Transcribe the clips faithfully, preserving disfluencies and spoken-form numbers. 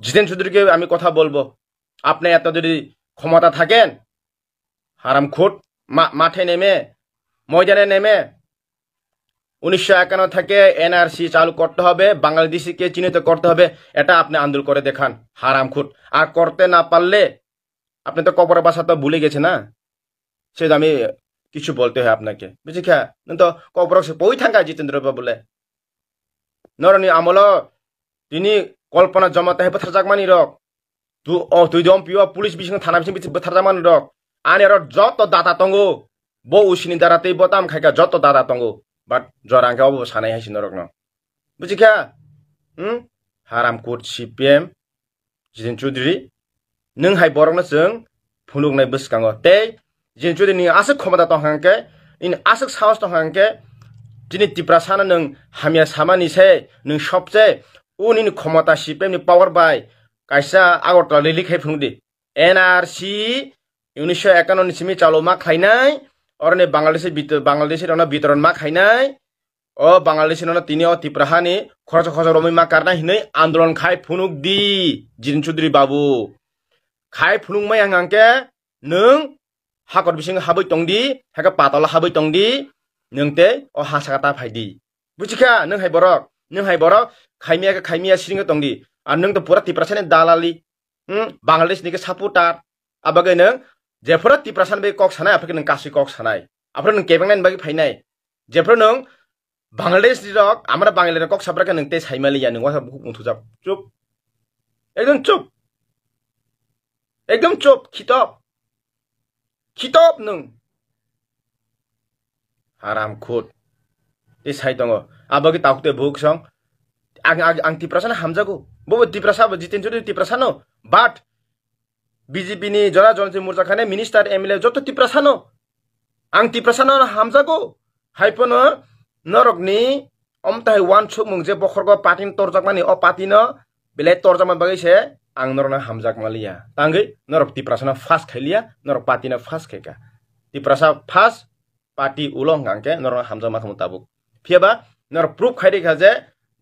জিতেন চৌধুরীকে আমি কথা বলবো। আপনি এত যদি ক্ষমতা থাকেন, হারামখোর, মা-, মাঠে নেমে, ময়দানে নেমে উনিশশো একান্ন থেকে এনআরসি চালু করতে হবে, বাংলাদেশিকে চিহ্নিত করতে হবে, এটা আপনি আন্দোলন করে দেখান, হারামখোর। আর করতে না পারলে, আপনি তো কবর বাসা তো ভুলে গেছে না, সেটা আমি কিছু বলতে হয় আপনাকে, বুঝি খা? তো কবর সে পই থাকা জিতেন্দ্র বাবু বলে, নরনি আমলো তিনি কল্পনা জমাতে হে বথারজাক মানি rock. Tu, o, twi dom piwa police bising thana bising bisi bwtharjak mani rok. Ani aro joto data tongo. Bo usini dara tei bo tam khaika joto data tongo. But jora hwnkhe obo sanai hai si norokno. Buji kha? Hmm? Haram kut C P M, Jiten Chaudhary. Nwng hai borokno chwng phunuknai bwskango. Tei Jiten Chaudhary ni aswk khomota tong hwnkhe, nini aswk sahos tong hwnkhe, chini Tiprasano nwng hamya samani se, nwng sobse, o nini khomota C P M ni power bai, kaisa Agartala rally khai phunuk di. N R C unisho ekanno ni simi chalo ma khlainai, oroni Bangladeshi bit-, Bangladeshi rokno bitoron ma khainai, o Bangladeshi rokno tini o Tipra hani khoroksa khoroksa romwi ma karnai hinwi andolon khai phunuk di, Jiten Chaudhary babu. Khai phunuk maya hwnkhe nwng hakor bisingo habwi tong di, hakhe patalo habwi tong di, nwng tei o ha saka ta phai di. Buji kha, nwng hai borok, nwng hai borok, khaimya khe khaimya siring tong di. Ar nwng to pura Tiprasani dalali, hmm, Bangladesh ni khe supporter. Abagwi nwng jephuru Tiprasani bai kok sanai, aphuru nwng kasui kok sanai. Aphuru nwng kebeng nani bagwi phainai. Jephuru nwng Bangladesh ni rok, amra Bangali rok kok sabra khe nwng tei saimaliya, nwng wasa bukhuk muthujak. Chup. Ekdom chup. Ekdom chup, khitop. Khitop nwng. Haram khut. Tei sai tongo. Abagwi takhuk tei bukhuk song. Ang, ang, ang Tiprasano hamjago. Bobo Tiprasa bo, Jiten Chaudhary Tiprasano. But B J P ni jora jonti murcha khane minister, M L A joto Tiprasano. Ang Tiprasano hamjago. Haiphano norokni omtahai wansukmung je bokhorgo party ni torjakmani, o party no belai torjakma bagwi se ang norokno hamjak maliya. Tangwi norok Tiprasano first khailiya, norok party no first khaika. Tiprasa first, party ulo hwnkha hwnkhe norokno hamjakma khamu tabuk. Phiyaba norok proof khai rikha je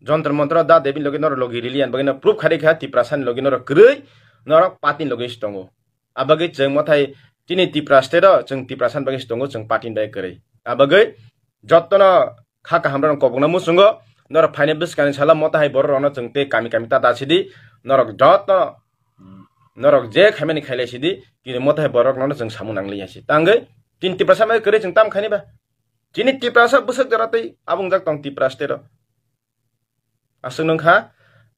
Jontor Montor Da Devi logi norok logi riliyan bagwi no proof khai rikha, Tiprasani logi norok kwrwi, norok party ni logi se tongo. Abagwi chwng mothai chini Tipra state o chwng Tiprasani bagwi se tongo, chwng party ni bagwi kwrwi. Abagwi jottono kha kaham rok kobokna muchungo, norok phainai bwskangni salo mothai borok rokno chwng tei kami kami ta da sidi, norok jotto norok je khaimani khailai sidi, kini mothai borok nono chwng samung nangliya si. Tangwi chini Tiprasa mai kwrwi chwng tam khaini ba? Chini Tiprasa bwswk jora tei abungjak tong Tipra state o. Aswk nung kha,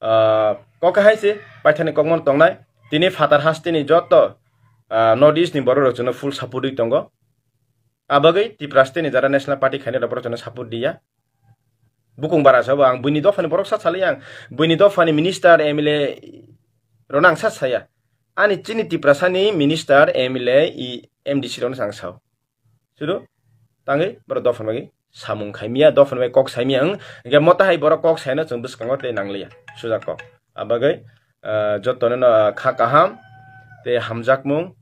ah, kok hai se paithani kokmon tongnai. Tini phatar hasteni jotto, ah, North East ni borok rok chwngno full support ri tongo. Abagwi Tipra state ni jara National Party khainai rok borok chwngno support diya. Bukung bara sabo ang buini dophani borok sa sali ang. Buini dophani minister, M L A rokno ang sa saya. Ani chini Tiprasani minister, M L A, i M D C rokno ang sao. Sudu tangwi borok dophani bagwi samung khaimiya, dophani bagwi kok saimiya ang. Hingke mota hai borok kok saino chwng bwskango tei nangliya. Suja kok. Abagwi, ah, jotono no, ah, kha kaham tei hamjakmung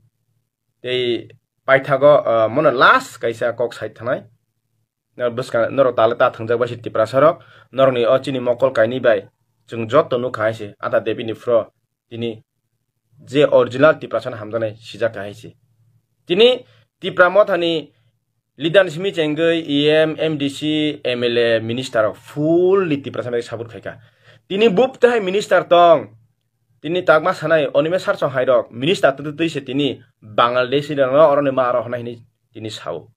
tei paithago, ah, mono last kaisa kok sai thanai. Nor bwskang norok tale ta thwngjak bai se Tiprasa rok, norokni o chini mokol kainwi bai chwng joto nukha hai se, Ada Devi ni phro tini je original Tiprasa no hamjaknai sijak kha hai se. Tini Tipra mothani leader ni simi chengwi E M, M D C, M L A, minister rok fully Tiprasa bai support khaikha. Tini bub tei hai minister tong, tini takma sanai Animesh Sharma hai rok minister twi twi se tini Bangladeshi rok no oroni ma rok hwnai hinwi tini sao.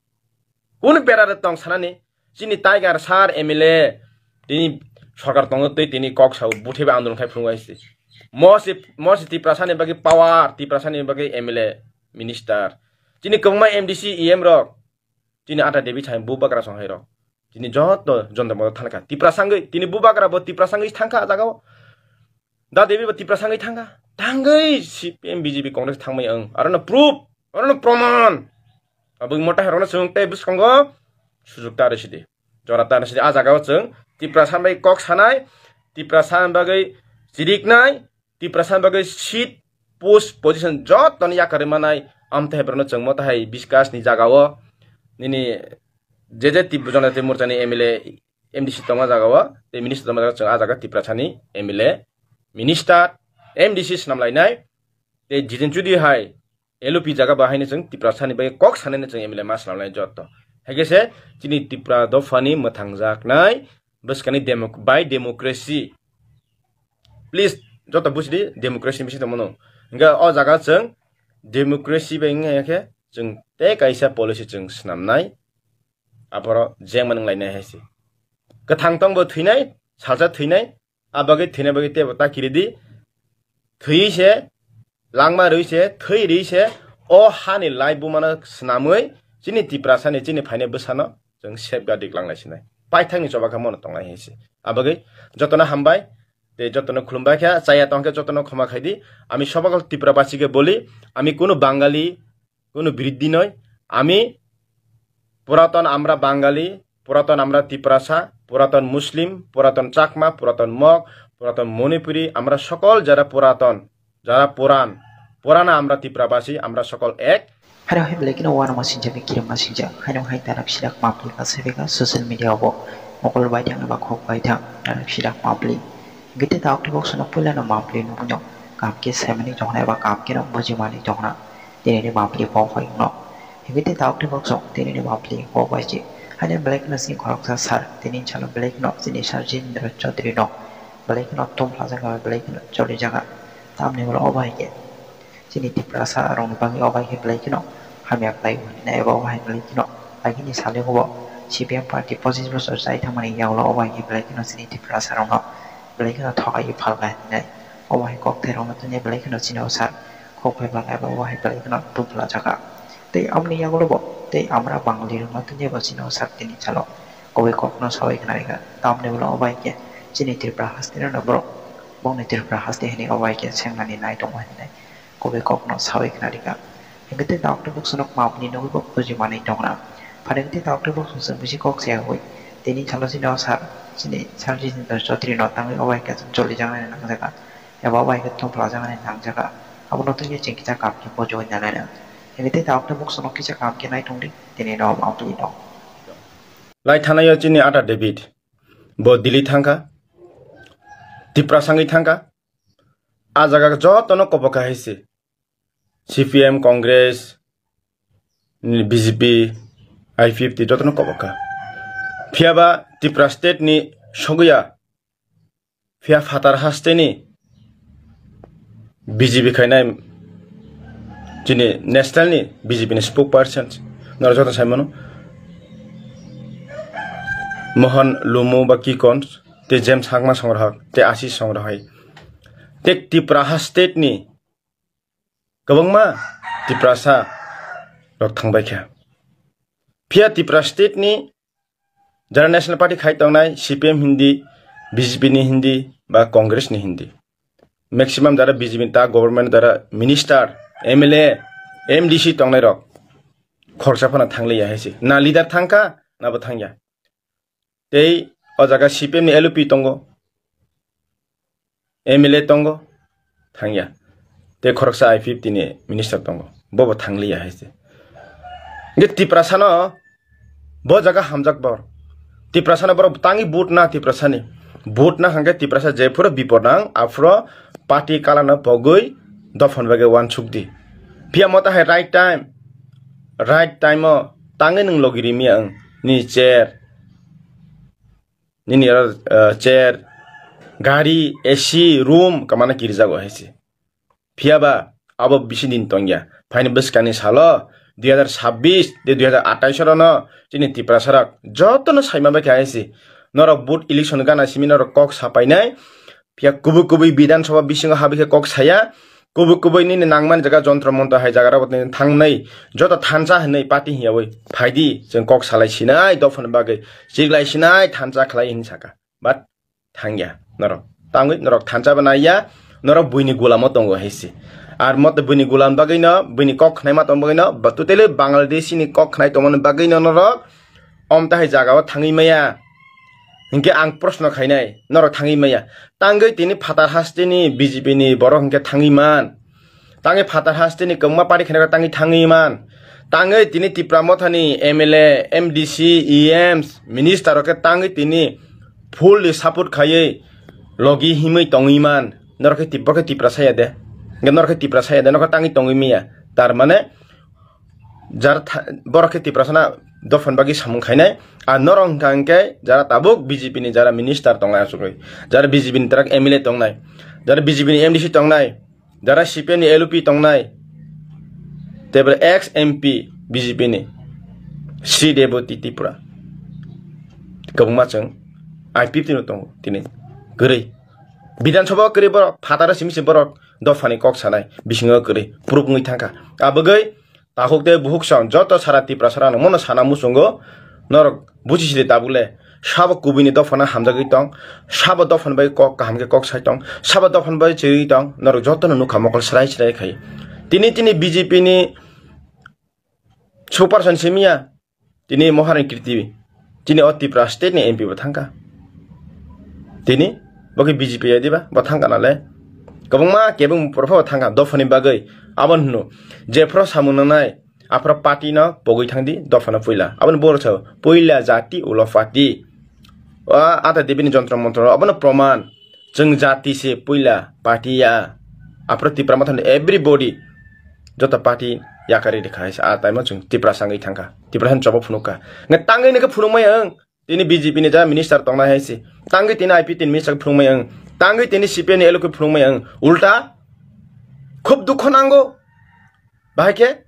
Kunu bera de tong sanani, chini Tiger sir, M L A, tini sorkar tongo tei tini kok sao, buthai bai andolon khai phunuk hai se. Mo se, mo se Tiprasani bagwi power, Tiprasani bagwi M L A, minister. Chini kwbangma M D C, E M rok, chini Ada Devi thai bubagra song hai rok. Chini joto jonta moto thangkha. Tiprasa wngwi, tini bubagra bo Tiprasa wngwi thangkha ah jagao. Da Devi bo Tiprasa wngwi thangkha. Tangwi C P M, B J P, Congress thangmai ang. Arono proof, arono proman. Abo mota herokno chwng tei bwskango sujuk ta rwsidi. Jora ta rwsidi. Ah jagao chwng Tiprasa bai kok sanai, Tiprasa bagwi chiriknai, Tiprasa bagwi seat, post, position jotono yakarwi manai. Amtwi hai borokno chwng mota hai biskas ni jagao nini je je Tip-, Jonati Morcha ni M L A, M D C tongma jagao, tei minister tongma jagao chwng ah jaga Tiprasa ni M L A, minister, M D C swnam lainai, tei Jiten Chudri hai L O P jaga bahaino chwng Tiprasani bagwi kok sanani chwng M L A ma swnam lainai jotto. Haikhe se chini Tipra dophani mwthangjaknai bwskani demo-, by democracy. Please, joto bujidi, democracy ni bising tongmano. Hingke o jaga chwng democracy bai wngya khe chwng tei kaisa policy chwng swnamnai, aphoro jengma nwng lainai hai se. Kwthang tongbo thwinai, salsa thwinai, a bagwi thwina bagwi teibo ta kiridi. Thwiwi se, langma rwi se, thwi rwi se, o hani lai bumano swnamwi chini Tiprasani, chini phainai bwsano chwng safeguard dik langlai sinai. Paithakni choba khe mono tongnai hai se. A bagwi jotono hambai, tei jotono khulumbai khe, chaya tong khe jotono khoma khai di. আমি সকল ত্রিপুরাবাসীকে বলি, আমি কোনো বাঙালি, কোনো বিরোধী নই। আমি পুরাতন আমরা বাঙালি, পুরাতন আমরা তিপ্রাসা, পুরাতন মুসলিম, পুরাতন চাকমা, পুরাতন মগ, পুরাতন মণিপুরী, আমরা সকল যারা পুরাতন, যারা পুরান, পুরানা আমরা ত্রিপুরাবাসী, আমরা সকল এক। Haino hai belai kheno uanama sinjak ni kirimma sinjak. Haino hai tara pisirak mapli ka sebeka social media o bo mokol baithang eba khok baithang tara pisirak mapli. Hingke tei ta okti box no puila no mapli nugui no kaham khe saimani tongna eba kaham khe no bujimani tongna tini ni mapli bo phai no. Hingke tei ta okti box no tini ni mapli bo bai se. Haino belai kheno sini khoroksa sir tini salo belai kheno sini sir Jitendra Chaudhary no belai kheno tum phlajak belai kheno choli jaga. Tamni ulo obo hai khe. Chini Tiprasa rokni bagwi o bai khe belai kheno hamya khlai o hinwi eba o hai belai kheno agini salo bo C P M party pochis bosor chai thangmani yagulo o bai khe belai kheno chini Tiprasa rokno belai kheno thokai phalka hinwi o bai kok therokno tini belai kheno chini o sar kok phai bang eba o hai belai kheno tubla jaga tei amoni yagulo bo tei amra Bangali rokno tini bo chini o sar tini salo koboi kokno sawi khna rikha tamni ulo o bai khe chini Tripura haste rokno borok bongni Tripura haste hinwi o bai khe sengnani nai tongo hinwi. Koboi kokno sawi khna rikha. Hingke tei ta okti box no mapli nugui bo buji manwi tongra. Pharing tei ta okti box no chwng bisi kok saya hui. Tini salo chini o sir, chini sir Jitendra Chaudhary no tangwi o bai khe choli jaknani nangjakha. Eba o bai khe thum phlajak nani nangjakha. Abono tungwi chwng kisa kam khe bujui nanai rang. Hingke tei ta okti box no kisa kam khe nai tongdi. Tini no mapli no. Lai thanaio chini Ata David. Bo Delhi thangkha. Tiprasa wngwi thangkha. A jaga jotono kobokha hai se. C P M, Congress, B J P, I P F T jotono kobokha. Phiyaba Tripura state ni sogwi ya. Phiya phatar haste ni B J P khainai chini national ni B J P ni spokesperson norok joto saimano. Mohan Lumu ba Kikon, tei James Hakma Songrahak, tei Ashish Songrahai. Tei Tripura ha state ni kwbangma Tiprasa rok thangbai kha. Phiya Tripura state ni jara National Party khai tongnai C P M hindi, B J P ni hindi, ba Congress ni hindi. Maximum jara B J P ni ta government jara minister, M L A, M D C tongnai rok khoroksa phano thangliya hai se. Na leader thangkha, na bo thangya. Tei o jaga C P M ni L O P tongo, M L A tongo, thangya. Tei khoroksa I P F T ni minister tongo, bobo thangliya hai se. Hingke Tiprasano bo jaga hamjak bor. Tiprasano borok tangwi vote na Tiprasani. Vote na hingke Tiprasa jephuru bipor nang, aphuru party kalano pogwi dophani bagwi wansuk di. Phiya mota hai right time, right time o tangwi nwng logi rimiya ang ni chair. Nini oro, eh, chair, gari, A C, room, kamana kirijago hai se. Phiya ba, abo bisi din tongya. Phaini bwskangni salo, dui hazar sabbish de dui hazar atais oro no, chini Tiprasa rok, jotono saima bai kha hai se. Norok vote election gana simi norok kok sapainai, phiya kubui kubui Bidhan Sabha bisingo habi khe kok saya, kubui kubui nini nangmani jaga jontro montro hai jaga rok thangnai, joto thansa hinwi party hiyawi phaidi, chwng kok salai sinai, dophani bagwi chiklai sinai, thansa khlai hinwi saka. But thangya norok. Tangwi norok thansa bo naiya, norok buini gulamo tongo hai se. Ar mote buini gulam bagwi no, buini kok khnai ma tong bagwi no, ba totally Bangladeshi ni kok khnai tongmani bagwi no norok omtahai jaga o thangwi maya. Hinkhe ang proshno khainai, norok thangwi maya. Tangwi tini phatar hasteni B J P ni borok hinkhe thangwi man. Tangwi phatar hasteni kwbangma party khainai tangwi thangwi man. Tangwi tini Tipra Mothani M L A, M D C, E Ms, minister rok khe tangwi tini fully support khaiwi logi himwi tongwi man. Norok khe Tip-, borok khe Tiprasa ya de. Hwnkhe norok khe Tiprasa ya de, norok khe tangwi tongwi manya. Tar mane, jar tha-, borok khe Tiprasa na dophani bagwi samung khainai. A norok hwnkha hwnkhe jara tabuk B J P ni jara minister tongnai achugwi. Jara B J P ni tarak M L A tongnai. Jara B J P ni M D C tongnai. Jara C P M ni L O P tongnai. Tebra ex M P B J P ni Sri Deboti Tripura. Kwbangma chwng I P F T no tongo tini. Kwrwi. Bidhan Sabha kwrwi borok, phataro simi se borok dophani kok sanai, bisingo kwrwi, proof wngwi thangkha. Abagwi takhuk tei bukhuk song joto sara Tiprasa rano mono sana muchungo, norok buchi sidi tabukle, sabo kubui ni dophano hamjagwi tong, sabo dophani bai kok kaham khe kok sai tong, sabo dophani bai chiriwi tong, norok jotono nukha mokol srai srai khai. Tini tini B J P ni spokesperson simiya, tini Moharani Kriti, tini o Tripura state ni M P bo thangkha. Tini bo khe B J P ya diba, bo thangkha nale. Kwbangma kebeng porpho thangkha dophani bagwi. Abo hwno, jephro samung nangnai, aphro party no pogwi thangdi, dophano puila. Aboni borok sao, puila jati ulo party. O Ata Devi ni jontro montro, abono proman. Chwng jati se puila party ya. Aphro Tipra Motha ni everybody joto party yakari rikha hai se. A time o chwng Tiprasa wngwi thangkha. Tiprasa ni chobo phunukha. Nge tangwi nokhe phunukmaya wng. Tini B J P ni ja minister tongnai hai se. Tangwi tini I P T ni minister phunukmaya wng. Tangwi tini C P M ni L O P phunukmaya wng. Ulta khub dukho nango. Bahai khe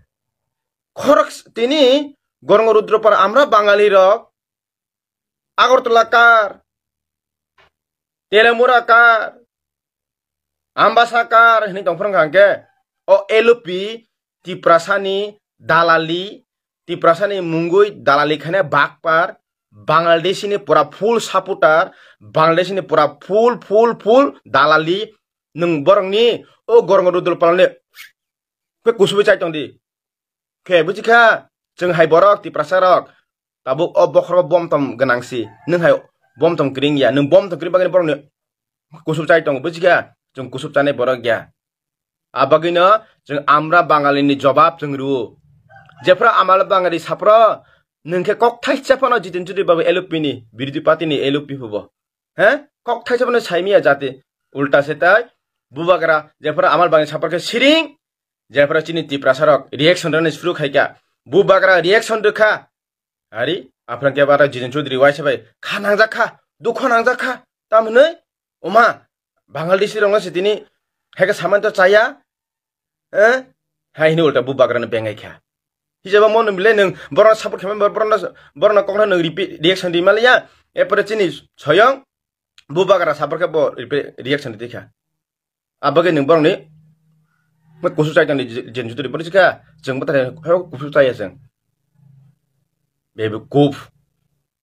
khorok tini Gorong Rudropara amra Bangali rok Agartala kar, Telemura kar, Ambasa kar hinwi tongphuru hwnkha hwnkhe o L O P Tiprasa ni dalali, Tiprasa ni mungwi dalali khaina bakpar, Bangladesh ni pura full supporter, Bangladesh ni pura full, full, full dalali. Nwng borokni o Gorong Rudropara ni khe kusubai chai tongdi. Khe buji kha, chwng hai borok Tiprasa rok tabuk o bokhorok bomtom gwnang si, nwng hai bomtom kring ya, nwng bomtom kring bagwi borokni kusup chai tongo, buji kha, chwng kusup chanai borok ya. A bagwino chwng amra Bangali ni jobab chwng rwo. Jephru amra Bangali saphro nwng khe kok thaisa phano Jiten Chaudhary babu L O P ni, birodhi party ni L O P phubo. He? Kok thaisa phano saimiya jati. Ulta se tai bubagra jephru amra Bangali saphro khe siring, jephru chini Tiprasa rok reaction rwna suru khai kha. Bubagra reaction rwkha. Ari, aphran khe bara Jiten Chaudhary waisa bai kha nangjak kha, dukho nangjak kha. Tamhinwi, oma, Bangladeshi rokno se tini, heke saman to chaya, eh? Hai hini ulta bubagrano bengai kha. Hijaba mo nung bile nung borokno support khaima, borokno, borokno kokno nung repeat reaction di maliya. Epore chini soyong bubagra support khe bo repeat reaction di kha. Abagwi nwng borokni kusu chai tongdi, Jiten Chaudhary borok sikha, chwng bwthar hai kusu chaya chwng. Bebe kuf.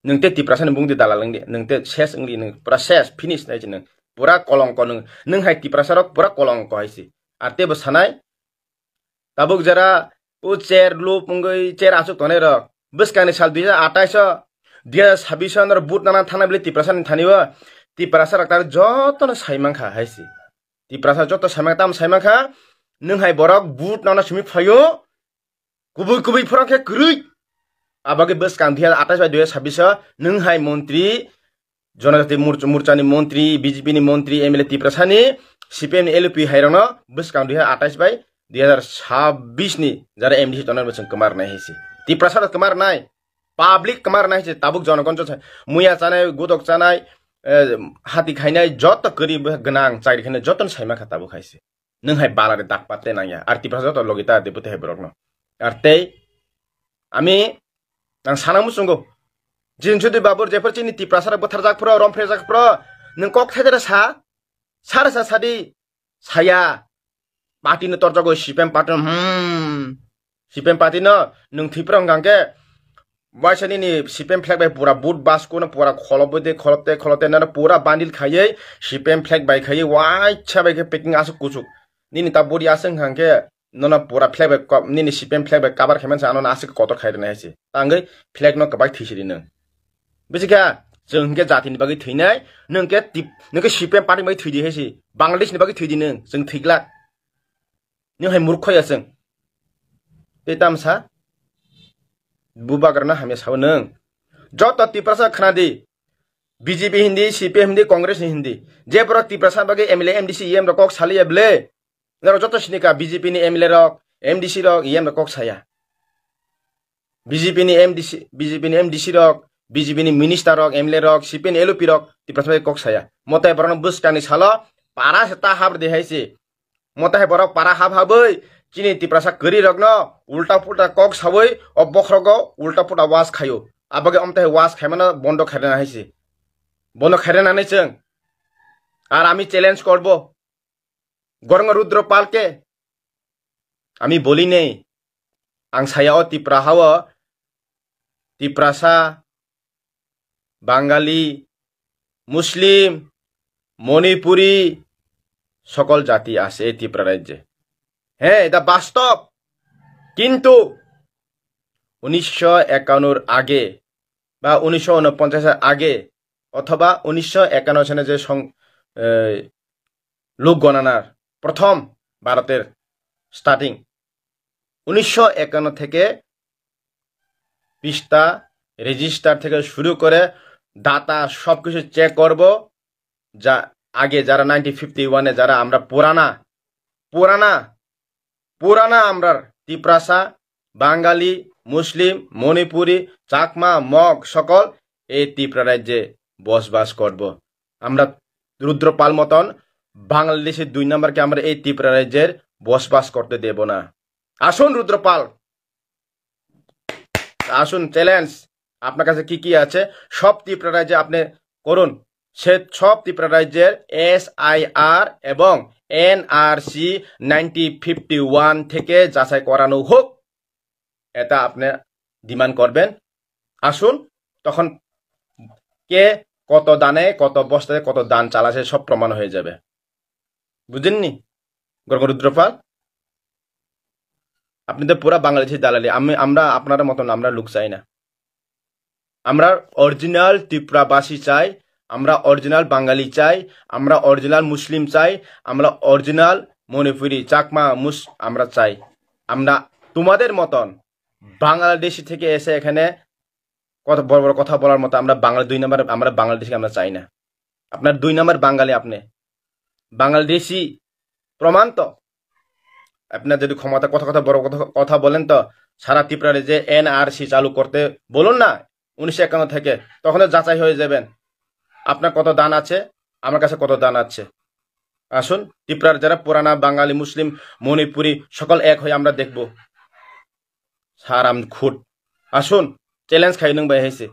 Nwng tei Tiprasa ni bungdi dalal wngdi, nwng tei ses wngdi, nwng pura ses, finish nai si nwng. Pura kolongko nwng, nwng hai Tiprasa rok pura kolongko hai si. Ar teibo sanai, tabuk jara o chair lup wngwi chair aswk tongnai rok. Bwskangni sal dui hajar atais o, dui hajar sabbish o norok vote nana thangna bile Tiprasa ni thani o, Tiprasa rok tar jotono sai mankha hai si. Tiprasa joto sai mankha, tamo sai mankha, nwng hai borok vote nana simi phaio, kubui kubui phoro khe kwrwi. Abagwi bwskang dui hajar atais bai dui hajar sabbish o nwng hai montri, Jonojati Mor-, Morcha ni montri, B J P ni montri, M L A Tiprasa ni, C P M ni L P hai rokno bwskang dui hajar atais bai dui hajar sabbish ni jara M D C tongnai bo chwng kwmar nai hai si. Tiprasa rok kwmar nai, public kwmar nai hai si, tabuk jonogon joto muya chanai, godok chanai, eh, hati khainai, joto kwrwi gwnang chakri khainai jotono sai mankha tabuk hai si. Nwng hai balari dakpat tei nangya. Ar Tiprasa joto logi ta de bwtwi hai borokno. Ar tei ami nang sana muchungo. Jiten Chaudhary babur jephru chini Tiprasa rok bwtharjak phro, romphre jak phro, nwng kok thaidere sa, sare sa sadi, saya. Party no torjago C P M party no, hmm. C P M party no nwng thwi phro hwnkha khe, waisa nini C P M flag bai pura boot basko no pura kholobwi de kholote kholote nano pura bandil khaiwi C P M flag bai khaiwi waisa bai khe packing aswk kuchuk. Nini ta body aswk hwnkha khe nono pura flag bai ko-, nini C P M flag bai cover khaimani sa ano aswk kotor khai rwnai hai se. Tangwi flag no kwbai thwi sidi nwng. Buji kha, chwng hwnkhe jati ni bagwi thwinai, nwng khe tip-, nwng khe C P M party ni bagwi thwidi hai se. Bangladesh ni bagwi thwidi nwng, chwng thwiglak. Nwng hai murkho ya chwng. Tei tamsa bubagrano hamya sao nwng. Joto Tiprasa khna di. B J P hindi, C P M hindi, Congress ni hindi. Je borok Tiprasa bagwi M L A, M D C, E M rok kok saliya ble. Norok joto sinika B J P ni M L A rok, M D C rok, E M rok kok saya. B J P ni M D C, B J P ni M D C rok, B J P ni minister rok, M L A rok, C P M ni L O P rok, Tiprasa bagwi kok saya. Motai borokno bwskangni salo para se ta habri de hai se. Motai borok para hab habwi chini Tiprasa kwrwi rokno ulta pulta kok sawi o bokhrogo ulta pulta was khaio. Abagwi omtai was khaimano bondo khairana hai se. Bondo khairana nai chwng. Ar ami challenge korbo. গরম রুদ্র পালকে আমি বলি নেই, ang saya o Tipra hao, Tiprasa, Bangali, Muslim, Manipuri, সকল জাতি আছে এই ত্রিপুরা রাজ্যে। হ্যাঁ, এটা বাস্তব। কিন্তু উনিশশো একান্নর আগে বা উনিশশো ঊনপঞ্চাশের আগে অথবা উনিশশো একান্ন সনে যে সং-, এ, লোক গণনার প্রথম ভারতের স্টার্টিং, উনিশশো একান্ন থেকে পৃষ্ঠা, রেজিস্টার থেকে শুরু করে ডাটা সবকিছু চেক করব। যা আগে যারা নাইনটিন ফিফটি ওয়ানে যারা আমরা পুরানা, পুরানা, পুরানা আমরার তিপ্রাসা, বাঙালি, মুসলিম, মণিপুরি, চাকমা, মগ সকল এই ত্রিপুরা রাজ্যে বসবাস করব। আমরা রুদ্রপাল মতন বাংলাদেশের দুই নম্বরকে আমরা এই ত্রিপুরা রাজ্যের বসবাস করতে দেব না। আসুন রুদ্রপাল, আসুন চ্যালেঞ্জ, আপনার কাছে কি কি আছে সব ত্রিপুরা রাজ্যে আপনি করুন। সে সব ত্রিপুরা রাজ্যের এসআইআর এবং এনআরসি নাইনটিন ফিফটি ওয়ান থেকে যাচাই করানো হোক, এটা আপনি ডিমান্ড করবেন। আসুন, তখন কে কত দানে, কত বস্তায়, কত ধান চালাছে, সব প্রমাণ হয়ে যাবে। বুঝেননি গর্গ রুদ্রপাল? আপনি তো পুরা বাংলাদেশি দালালি। আমি, আমরা আপনার মতন আমরা লোক চাই না। আমরা অরিজিনাল ত্রিপুরাবাসী চাই, আমরা অরিজিনাল বাঙালি চাই, আমরা অরিজিনাল মুসলিম চাই, আমরা অরিজিনাল মণিপুরি, চাকমা, মুস আমরা চাই। আমরা তোমাদের মতন বাংলাদেশি থেকে এসে এখানে কত বড় বড় কথা বলার মতো আমরা বাঙালি দুই নম্বর, আমরা বাংলাদেশিকে আমরা চাই না। আপনার দুই নম্বর বাঙালি আপনি। বাংলাদেশি প্রমাণ তো। আপনার যদি ক্ষমতা কথা কথা বড় কথা, কথা বলেন তো সারা ত্রিপুরারে যে এনআরসি চালু করতে বলুন না উনিশশো একান্ন থেকে, তখন তো যাচাই হয়ে যাবেন। আপনার কত দান আছে, আমার কাছে কত দান আছে। আসুন, ত্রিপুরার যারা পুরানা বাঙালি, মুসলিম, মণিপুরি সকল এক হয়ে আমরা দেখব। সারাম খুট। আসুন, চ্যালেঞ্জ খাই নং bai hai se.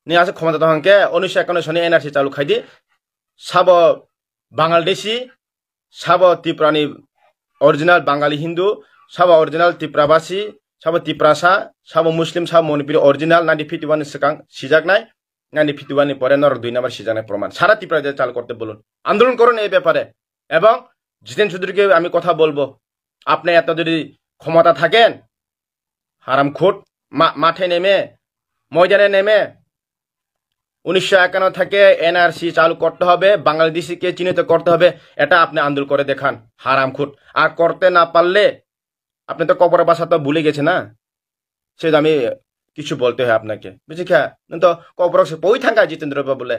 Ni aswk khomota tong hwnkhe unisho ekanno soni NRC চালু khai di. Sabo Bangladeshi, sabo Tripurani original Bangali Hindu, sabo original Tiprabasi, sabo Tiprasa, sabo Muslim, sabo Manipuri original nineteen fifty one ni swkang sijaknai, nineteen fifty one ni pore norok dui number sijaknai proman. সারা ত্রিপুরা চালু করতে বলুন, আন্দোলন করুন এই ব্যাপারে। এবং জিতেন চৌধুরীকে আমি কথা বলবো, আপনি এত যদি ক্ষমতা থাকেন, হারামখুট, মা-, মাঠে নেমে, ময়দানে নেমে উনিশশো একান্ন থেকে এনআরসি চালু করতে হবে, বাংলাদেশিকে চিহ্নিত করতে হবে, এটা আপনি আন্দোলন করে দেখান, হারামখুট। আর করতে না পারলে আপনি তো ককবরক ভাষা তো ভুলে গেছে না, সেটা আমি কিছু বলতে হয় আপনাকে, বুঝছি খা? তো Kokborok se poi thangkha Jitendra Babu le.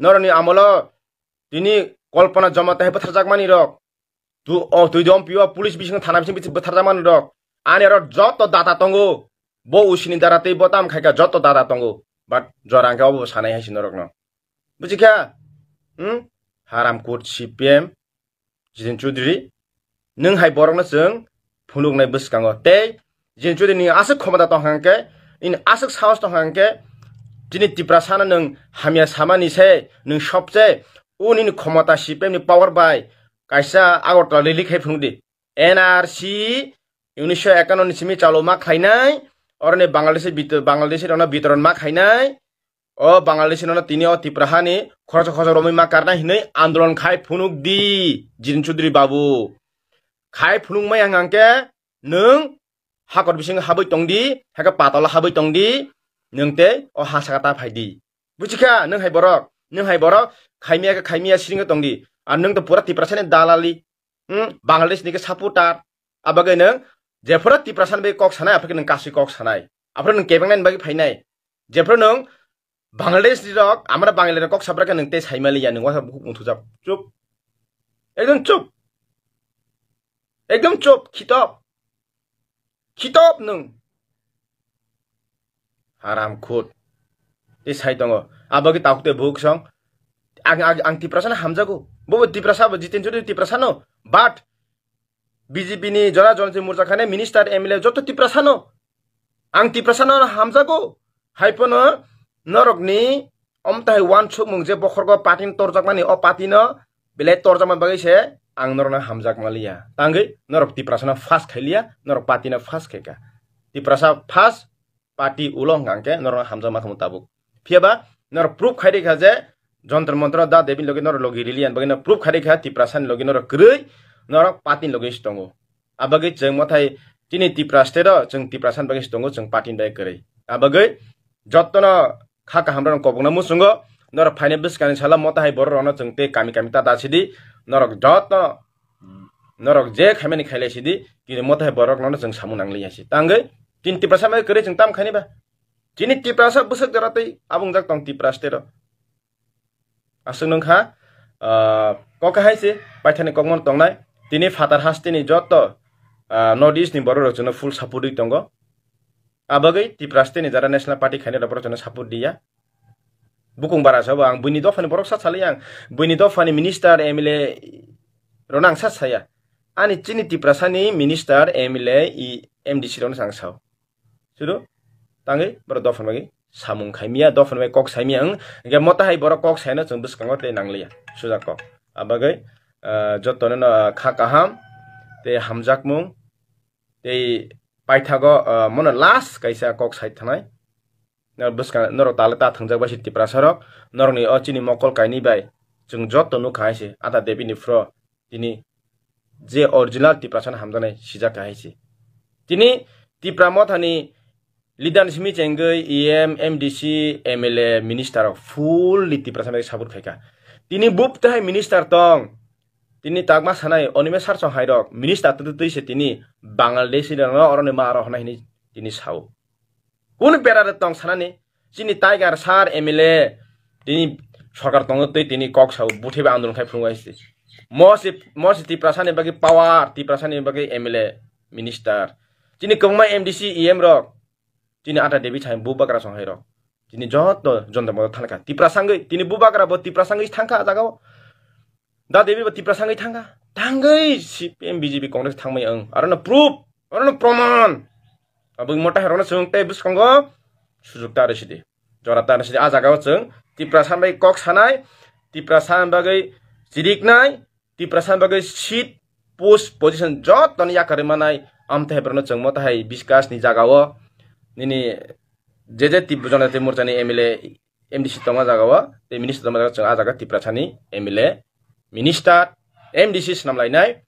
Norokni amolo tini Kalpana Jamatia hai bwtharjakmani rok. Tu, o, twi dom pio police bising thana bising bwtharjakmani rok. Ani aro joto data tongo. Bo usini dara tei bo tam khaika joto data tongo. But jora hwnkhe obo sanai hai si norokno. Buji kha? Hmm? Haram kut C P M. Jiten Chaudhary, nwng hai borokno chwng phunuknai bwskango. Tei Jiten Chaudhary ni aswk khomota tongkha hwnkhe, nini aswk sahos tongkha hwnkhe, chini Tiprasano nwng hamya samani se, nwng sobse, o nini khomota C P M ni power bai kaisa Agartala rally khai phunukdi. N R C unisho ekanno ni simi chalo ma khlainai, oroni Bangladeshi bit-, Bangladeshi rokno bitoron ma khainai, o Bangladeshi no tini o Tipra hani khoroksa khoroksa romwi ma karna hinwi andolon khai phunuk di, Jiten Chaudhary babu. Khai phunuk mai ang hwnkhe nwng hakor bising habwi tong di, hakhe patalo habwi tong di, nwng tei o ha saka ta phai di. Buji kha, nwng hai borok, nwng hai borok, khaimya khe khaimya sring tong di. Ar nwng to pura Tiprasa ni dalali, hmm, Bangladesh ni khe supporter. Abagwi nwng jephuru Tiprasa ni bagwi kok sanai, aphuru nwng kasui kok sanai. Aphuru nwng kebeng nani bagwi phainai. Jephuru nwng Bangladesh ni rok, amra Bangali rok kok sabra khe nwng tei saimaliya, nwng wasa bukhuk muthujak. Chup. Ekdom chup. Ekdom chup, khitop. Khitop nwng. Haram khut. Tei sai tongo. Abo khe takhuk tei bukhuk song. Ang, ang, ang Tiprasa no hamjago. Bobo Tiprasa bo, Jiten Chaudhary Tiprasa no. But B J P ni jora jonti morcha khane minister, M L A joto Tiprasa no. Ang Tiprasa no hamjago. Hai phano norok ni omtahai wansukmung je bokhorgo party ni torjakmani, o party no belai torjakma bagwi se ang norok no hamjak maliya. Tangwi norok Tiprasa no pass khailiya, norok party no pass khaika. Tiprasa pass, party ulo hwnkha hwnkhe norok hamjakma khamu tabuk. Phiyaba norok proof khai rikha je Jantar Mantar Da Devi logi norok logi riliyan bagwi no proof khai rikha Tiprasa ni logi norok kwrwi, norok party ni logi se tongo. Abagwi chwng mothai chini Tipra state o chwng Tiprasa ni bagwi se tongo, chwng party ni bagwi kwrwi. Abagwi jotono kha kaham rok kobokna muchungo, norok phainai bwskangni salo mothai borok rokno chwng tei kami kami ta da sidi, norok joto norok je khaimani khailai sidi, kini mothai borok rokno chwng samung nangliya si. Tangwi chini Tiprasa bai kwrwi chwng tam khaini ba? Chini Tiprasa bwswk jora tei abungjak tong Tipra state o. Aswk nung kha, ah, kok hai se, paithani kokmon tongnai, tini phatar hasteni joto, ah, North East ni borok rok chwngno full support ri tongo. Abagwi Tipra state ni jara National Party khainai rok borok chwngno support diya. Bukung bara sabo ang buini dophani borok sa salai ang, buini dophani minister, M L A rokno ang sa saya. Ani chini Tiprasa ni minister, M L A, i M D C rokno ang sao. Sudu tangwi borok dophani bagwi samung khaimiya, dophani bagwi kok saimiya, ang hwnkhe mota hai borok kok saino chwng bwskango tei nangliya. Suja kok. Abagwi, ah, jotono no, ah, kha kaham tei hamjakmung tei paithago, ah, mono last kaisa kok sai thanai. Norok bwskang, norok tale ta thwngjak bai se Tiprasa rok, norokni o chini mokol kainwi bai chwng joto nukha hai se, Ata Devi ni phro tini je original Tiprasa no hamjaknai sijak kha hai se. Tini Tipra mothani leader simi chengwi E M, M D C, M L A, minister rok fully Tiprasa bai support khaikha. Tini bub tahai minister tong, tini takma sanai Onime Sarsong hai rok minister twi twi se tini Bangladeshi rok no oroni ma aro hwnai hwnwi tini sao. Kunu bera de tong sanani, chini Tiger sir, M L A, tini sorkar tongo tei tini kok sao, buthai bai andolon khai phunuk hai se. Mosi, mosi Tiprasa ni bagwi power, Tiprasa ni bagwi M L A, minister. Chini kwbangma M D C, E M rok, chini Ata Devi thai bubagra song hai rok. Chini joto jonta moto thangkha. Tiprasa wngwi, tini bubagra bo Tiprasa wngwi thangkha ah jagao. Da Devi bo Tiprasa wngwi thangkha. Thangwi C P M, B J P, Congress thangmai ang. Arono proof, arono proman. Abo mota herokno chwng tei bwskango sujuk ta rwsidi. Jora ta rwsidi. Ah jagao chwng Tiprasa bai kok sanai, Tiprasa bagwi chiriknai, Tiprasa bagwi seat, post, position jotono yakarwi manai. Amtwi hai borokno chwng mota hai Bishkash ni jagao nini je je Tip-, Janajati Morcha ni M L A, M D C tongma jagao, tei minister tongma jagao chwng ah jaga Tiprasa ni M L A, minister, M D C swnam lainai,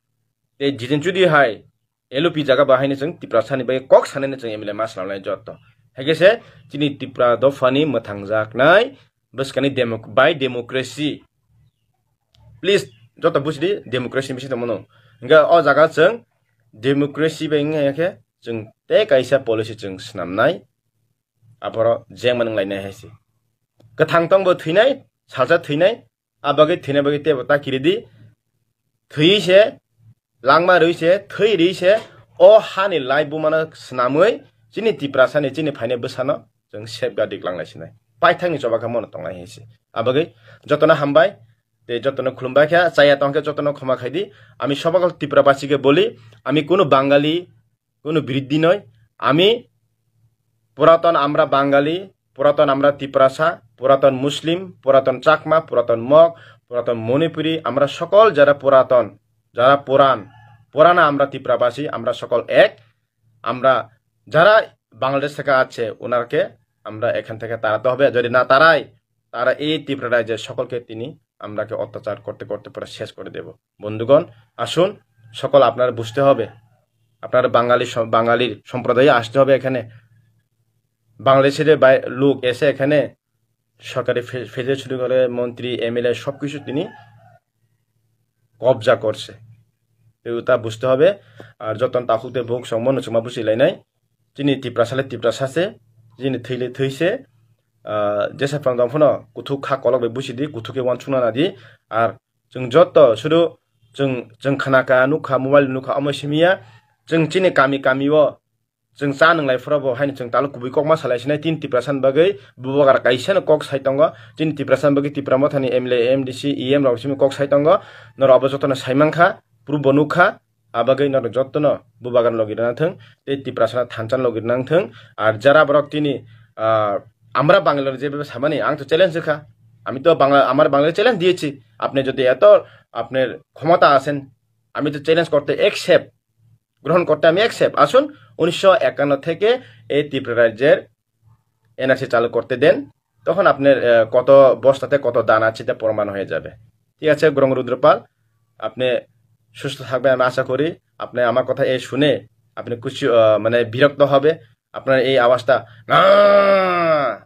tei Jiten Chaudhary hai L O P jaga bahaino chwng Tiprasa ni bagwi kok sanani chwng M L A ma swnam lainai joto. Hai khe se chini Tipra dophani mwthangjaknai bwskani demo-, by democracy. Please, joto bujidi, democracy ni bising tongmano. Hingke o jaga chwng democracy bai wngya khe chwng tei kaisa policy chwng swnamnai, aphoro jengma nung lainai hai se. Kwthang tongbo thwinai, salsa thwinai, a bagwi thwina bagwi teibo ta kiridi. Thwiwi se, langma rwi se, thwi rwi se, o hani lai bumano swnamwi chini Tiprasa ni, chini phainai bwsano chwng safeguard dik langlai sinai. Paithakni choba khe mono tongnai hai se. A bagwi jotono hambai, tei jotono khulumbai khe, chaya tong khe jotono khoma khai di. আমি সকল ত্রিপুরাবাসীকে বলি, আমি কোনো বাঙালি, কোনো বৃদ্ধি নই। আমি পুরাতন আমরা বাঙালি, পুরাতন আমরা তিপ্রাসা, পুরাতন মুসলিম, পুরাতন চাকমা, পুরাতন মগ, পুরাতন মণিপুরী, আমরা সকল যারা পুরাতন, যারা পুরান, পুরানা আমরা তিপ্রাবাসী, আমরা সকল এক। আমরা যারা বাংলাদেশ থেকে আছে, ওনারকে আমরা এখান থেকে তাড়াতে হবে। যদি না তাড়াই, তারা এই ত্রিপুরা রাজ্যের সকলকে তিনি আমরাকে অত্যাচার করতে করতে পুরো শেষ করে দেব। বন্ধুগণ, আসুন, সকল আপনারা বুঝতে হবে, আপনারা বাঙালি স-, বাঙালির সম্প্রদায়ে আসতে হবে এখানে। বাংলাদেশের বাই-, লোক এসে এখানে সরকারি ফে-, ফেজে শুরু করে মন্ত্রী, এমএলএ সবকিছু তিনি কবজা করছে। তো তা বুঝতে হবে। আর যতন তাকুতে ভোগ সম্বন্ধ চুমা বুঝি লাইনাই। Chini Tiprasa le Tiprasa se, chini thwi le thwi se, ah, jesa phang tong phano kuthuk kha kolok bai busi di, kuthuk khe uansukna na di. Ar chwng joto sudu chwng, chwng khna kha, nuk kha, mobile nuk kha, omo simi ya. Chwng chini kami kami o chwng cha nwnglai phuru bo haino chwng talo kubui kokma salai sinai. Tin Tiprasa ni bagwi bubagra kaisa no kok sai tongo. Chini Tiprasa ni bagwi Tipra Motha ni M L A, M D C, E M rok simi kok sai tongo. Norok abo jotono sai mankha, proof bo nukha. Abagwi norok jotono bubagra logi rwna thwng, tei Tiprasa no thansa logi rwna thwng. Ar jara borok tini, ah, আমরা বাঙালিরা যেভাবে সামানি, আমি তো চ্যালেঞ্জ রেখা, আমি তো বাংলা, আমার বাঙালি চ্যালেঞ্জ দিয়েছি, আপনি যদি এত আপনার ক্ষমতা আছেন, আমি তো চ্যালেঞ্জ করতে একসেপ্ট, গ্রহণ করতে আমি একসেপ্ট। আসুন, উনিশশো একান্ন থেকে এই ত্রিপুরা রাজ্যের এনআরসি চালু করতে দেন, তখন আপনার, আহ, কত বস্তাতে কত ধান আছে তা প্রমাণ হয়ে যাবে। ঠিক আছে, গ্রং রুদ্রপাল, আপনি সুস্থ থাকবেন, আমি আশা করি। আপনি আমার কথা এই শুনে আপনি খুশি, আহ, মানে বিরক্ত হবে। আপনার এই আওয়াজটা না,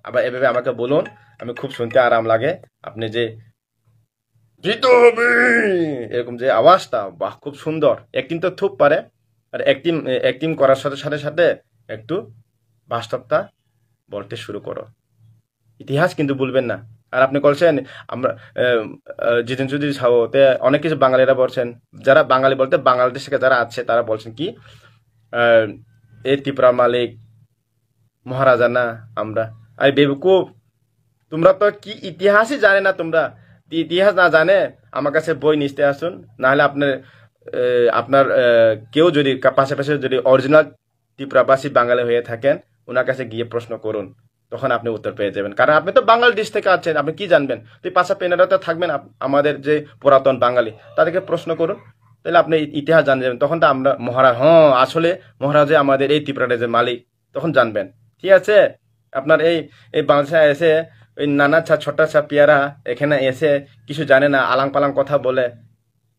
আবার এভাবে আমাকে বলুন, আমি খুব শুনতে আরাম লাগে। আপনি যে জিতে হবে এরকম যে আওয়াজটা, বাহ, খুব সুন্দর। অ্যাক্টিং তো খুব পারে, আর অ্যাক্টিং, অ্যাক্টিং করার সাথে সাথে সাথে একটু বাস্তবটা বলতে শুরু করো। ইতিহাস কিন্তু ভুলবেন না। আর আপনি বলছেন, আমরা, আহ, আহ, জিতেন চৌধুরী সাহেব, তে অনেক কিছু বাঙালিরা বলছেন, যারা বাঙালি বলতে বাংলাদেশ থেকে যারা আছে, তারা বলছেন কি, আহ, এই ত্রিপুরা মালিক মহারাজা না আমরা। আরে বেবকুফ, তোমরা তো কি ইতিহাসই জানে না তোমরা। যদি ইতিহাস না জানে, আমার কাছে বই নিতে আসুন, না হলে আপনার, আহ, আপনার, আহ, কেউ যদি কা-, পাশে পাশে যদি অরিজিনাল ত্রিপুরাবাসী বাঙালি হয়ে থাকেন, ওনার কাছে গিয়ে প্রশ্ন করুন, তখন আপনি উত্তর পেয়ে যাবেন। কারণ আপনি তো বাংলাদেশ থেকে আছেন, আপনি কি জানবেন? তো এই পাশা পেনারাতে থাকবেন আপ-, আমাদের যে পুরাতন বাঙালি, তাদেরকে প্রশ্ন করুন, তাহলে আপনি ই-, ইতিহাস জানে যাবেন। তখন তো আমরা মহারাজ, হ্যাঁ, আসলে মহারাজে আমাদের এই ত্রিপুরার যে মালিক, তখন জানবেন। ঠিক আছে? আপনার এই, এই বাংলাদেশে এসে ওই নানা ছা, ছোট্টা ছা পিয়ারা এখানে এসে কিছু জানে না, আলাং পালাং কথা বলে।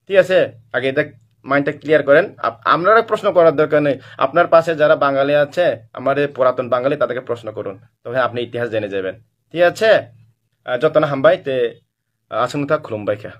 ঠিক আছে? আগে এটা মাইন্ডটা ক্লিয়ার করেন। আপ-, আপনারা প্রশ্ন করার দরকার নেই। আপনার পাশে যারা বাঙালি আছে, আমাদের পুরাতন বাঙালি, তাদেরকে প্রশ্ন করুন, তবে আপনি ইতিহাস জেনে যাবেন। ঠিক আছে? আহ, যত না হামবাই তে, আহ, আসুন তা খুলুম বাইখা।